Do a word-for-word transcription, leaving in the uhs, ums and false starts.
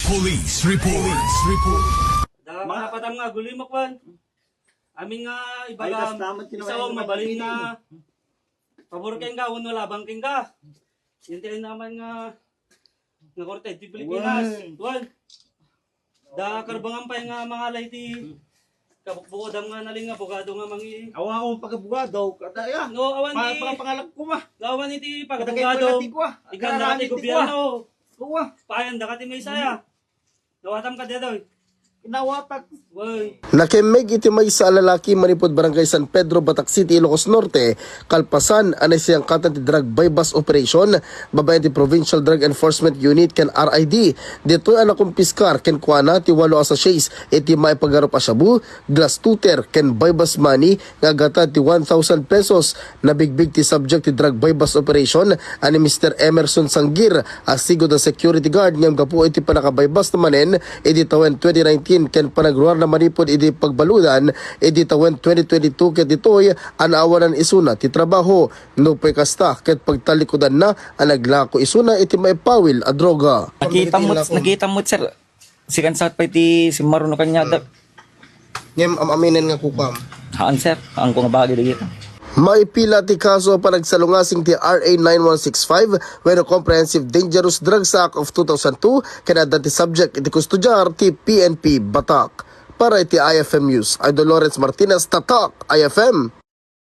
Police report. Police report. Da, mga patam nga, gulimok man. Amin nga, ibagam, isawang mabalin nga, pabor kenka, wenno labang kenka. Yan tayo naman nga, nga korte, di Pilipinas. Wan. Da, karbangan pa nga mga alay ti kabukbukadam nga nalin nga abogado nga mangi. Awa akong pagabugado, kadaya. No, awan ti, pangalak ko ma. Awan iti pagabugado. Ikanda ti gobyerno. Kuwa. Payan da ka ti may saya. Nawatam ka detoy. Nawatak. Way. Nakemmeg iti maysa a lalaki manipud Barangay San Pedro, Batac City, Ilocos Norte, kalpasan a naisayangkatan ti drug buy-bust operation babaen ti Provincial Drug Enforcement Unit ken R I D. Ditoy a nakumpiskar kenkuana ti walo a sachets iti maipangarup a shabu, glass tutor, ken buy-bust money nga aggatad ti one thousand pesos. Nabigbig ti subject ti drug buy-bust operation a ni Mister Emerson Sanggir a sigud a security guard ngem gapu iti pannakabuy-bust manen idi tawen twenty nineteen ken panagruarna manipud idi pagbaludan idi tawen twenty twenty-two ket ditoy a naawanan isuna ti trabaho. Nupay kasta ket pagtalikudanna a naglako isuna iti maipawil a droga. Nakita mo, nakita mo, sir. Sikan sa pay ti simmaruno kaniada. Ngem am-aminen nga kukam. Haan, sir. Haan ko nga bagi dagita. Maipila ti kaso a panagsalungasing ti R A nine one six five wenno Comprehensive Dangerous Drugs Act of two thousand two ken adda ti subject iti kustudiar ti P N P Batac. Para iti I F M News, Idol Lawrence Martinez, Tatak, I F M.